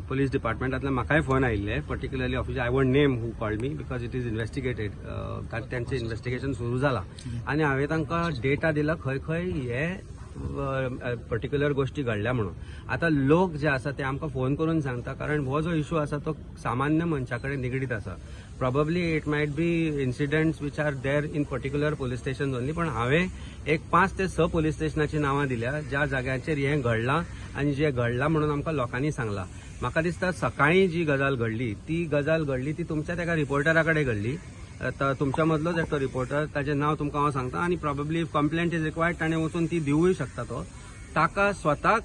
Police डिपार्टमेंटांतल्यान म्हाकाय phone आयिल्ले, particularly officer, I won't name who called me because it is investigated. तांचें investigation सुरू जालां आनी हांवें तांकां डेटा दिला खंय खंय हे पर्टिक्युलर गोश्टी घडल्या म्हणून. आतां लोक जे आसा ते आमकां फोन करून सांगता, कारण हो जो इशू आसा तो सामान्य मनशा कडेन निगडीत आसा. Probably it might be incidents which are there in particular police station only, पण हांवें एक पांच ते स पोलीस स्टेशनाची नांवां दिल्या ज्या जाग्यांचेर हें घडलां आनी जें घडलां म्हणून आमकां लोकांनी सांगलां. म्हाका दिसता सकाळीं जी गजाल घडली ती गजाल घडली ती तुमच्याच एका रिपोर्टरा कडेन घडली. आतां तुमच्या मदलोच एकटो रिपोर्टर, ताजें नांव तुमकां हांव सांगता आनी probably complaint is required, ताणें वचून ती दिवूय शकता. तो ताका स्वता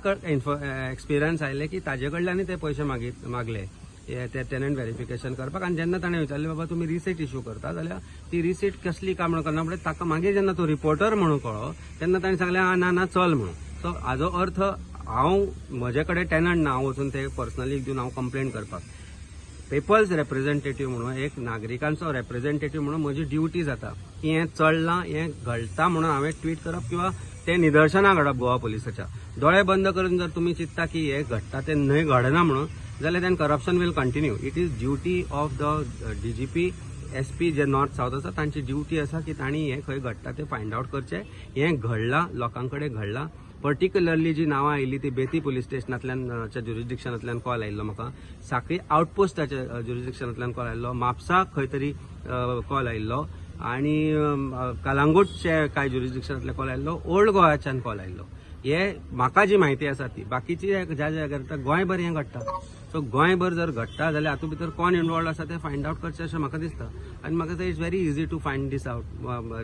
एक्सपिरियन्स आयले की ताजे कडल्यानूय ते पयशे मागले हे ते टेनंट व्हेरिफिकेशन करपाक. आनी जेन्ना ताणें विचारलें, बाबा तुमी रिसीट इशू करता जाल्यार ती रिसीट कसली काय म्हणून करना म्हणल्यार, ताका मागीर जेन्ना तो रिपोर्टर म्हणून कळ्ळो तेन्ना ताणें सांगलें, आं, ना ना, चल म्हणून. सो हाजो अर्थ हांव म्हजे कडेन टेनंट ना, हांव वचून ते पर्सनली दिवन हांव कंप्लेन करपाक. पिपल्स रेप्रेझेंटेटीव म्हणून, एक नागरिकांचो रेप्रेझेंटेटीव म्हणून म्हजी ड्युटी जाता की हें चल्लां, हें घडटा म्हणून हांवें ट्वीट करप किंवा तें निदर्शनाक हाडप गोवा पुलिसाच्या. दोळे बंद करून जर तुमी चिंत्ता की हें घडटा तें न्हय, घडना म्हणून जाल्यार then corruption will continue. It is duty of the DGP, SP J north south आसा, तांची ड्युटी आसा की तांणी हें खंय घडटा तें फायंड आवट करचें. हें घडलां, लोकां कडेन घडलां. पर्टिक्युलरली जी नांवां आयिल्ली ती बेती पुलीस स्टेशनांतल्यान ज्युरिस्डिक्शनांतल्यान कॉल आयिल्लो म्हाका, साखळी आउटपोस्टाच्या ज्युरिस्डिक्शनांतल्यान कॉल आयिल्लो, म्हापसा खंय तरी कॉल आयिल्लो आनी कलांगूटचे कांय ज्युरिस्डिक्शनांतले कॉल आयिल्लो, ओल्ड गोवाच्यान कॉल आयिल्लो. हे म्हाका जी म्हायती आसा ती. बाकीची ज्या जाग्यार घडटा, गोंयभर हें घडटा. सो गोंयभर जर घडटा जाल्यार हातूंत भितर कोण इन्वॉल्ड आसा तें फायंड आवट करचें अशें म्हाका दिसता. आनी म्हाका दिसता it's very easy to find this out.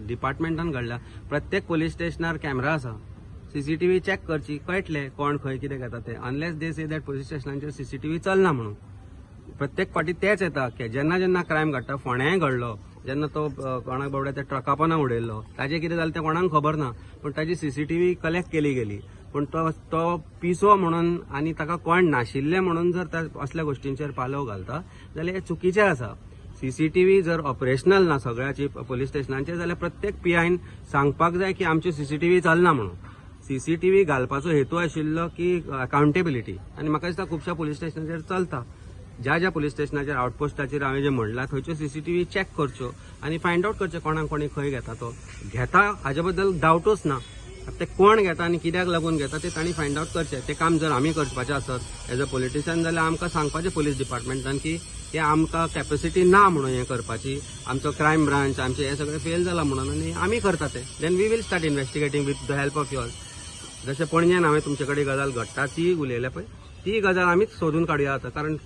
डिपार्टमेंटान घडल्या, प्रत्येक पोलीस स्टेशनार कॅमेरा आसा, सीसीटीव्ही चॅक करची, कळटलें कोण खंय कितें घेता तें. Unless they say that police स्टेशनांचेर सीसीटीव्ही चलना म्हणून. प्रत्येक फावटी तेच येता की जेन्ना जेन्ना क्रायम घडटा. फोंड्याय घडलो जेन्ना तो कोणाक बाबड्या त्या ट्रका पोंदा उडयल्लो, ताजें कितें जालें तें कोणाक खबर ना, पूण ताजी सीसीटीव्ही कलेक्ट केली गेली. पूण तो तो पिसो म्हणून आनी ताका कोण नाशिल्लें म्हणून जर त्या असल्या गोश्टींचेर पालव घालता जाल्यार हें चुकीचें आसा. सीसीटीव्ही जर ऑपरेशनल ना सगळ्याची पोलीस स्टेशनांचेर जाल्यार प्रत्येक पीआयन सांगपाक जाय की आमची सीसीटीव्ही चलना म्हणून. सीसीटीव्ही घालपाचो हेतू आशिल्लो की अकाउंटेबिलिटी. आनी म्हाका दिसता खुबश्या पोलीस स्टेशनाचेर चलता. ज्या ज्या पोलीस स्टेशनाचेर, आउटपोस्टाचेर हांवें जें म्हणलां थंयच्यो सीसीटीव्ही चॅक करच्यो आनी फायंड आवट करचें कोणाक कोणी खंय घेता. तो घेता हाजे बद्दल डावटूच ना. आतां ते कोण घेता आनी कित्याक लागून घेता ते तांणी फायंड आवट करचें. तें काम जर आमी करपाचें आसत एज अ पॉलिटिशियन जाल्यार आमकां सांगपाचें पोलीस डिपार्टमेंटान की हे आमकां कॅपॅसिटी ना म्हणून हें करपाची, आमचो क्रायम ब्रांच, आमचें हें सगळें फेल जालां म्हणून आनी आमी करता तें. Then we will start investigating with the help of yours. जशें पणजेन हांवें तुमचे कडेन गजाल घडटा ती उलयल्या पळय, ती गजाल आमीच सोदून काडुया आतां, कारण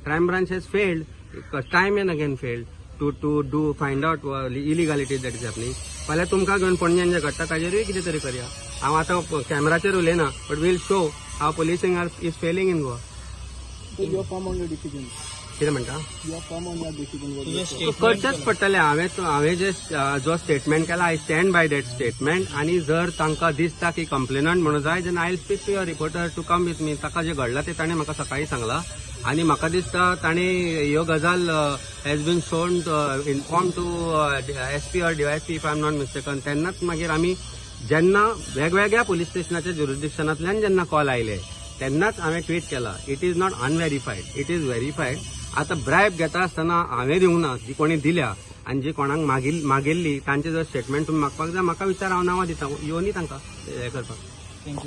crime branch has failed time and again, failed to do find out illegalities that is happening. फाल्यां तुमकां घेवन पणजेन जें घडटा ताजेरूय कितें तरी करया. हांव आतां कॅमेराचेर उलयना, but we'll show how policing are is failing in Goa. So you are firm on your decision. कितें म्हणटा? You are firm on your decision. What you said. करचेंच पडटलें. हांवें जे जो स्टेटमेंट केला, I stand by that statement. आनी जर तांकां दिसता की कंप्लेनंट म्हणून जाय, then I speak to your reporter to come with me. ताका जें घडलां तें ताणें म्हाका सकाळीं सांगलां आनी म्हाका दिसता ताणें ह्यो गजाल has been shown, inform to SP or DySP, if I am not mistaken. तेन्नाच मागीर आमी जेन्ना वेगवेगळ्या पोलीस स्टेशनाच्या ज्युरिस्डिक्शनांतल्यान जेन्ना कॉल आयले तेन्नाच हांवें ट्वीट केला. It is not unverified, it is verified. आतां ब्रायब घेता आसतना हांवें दिवंक ना, जी कोणी दिल्या आनी जी कोणाक मागिल्ली तांचे जर स्टेटमेंट तुमी मागपाक जाय, म्हाका विचार, हांव नांवां दिता, येवनी तांकां हें करपाक.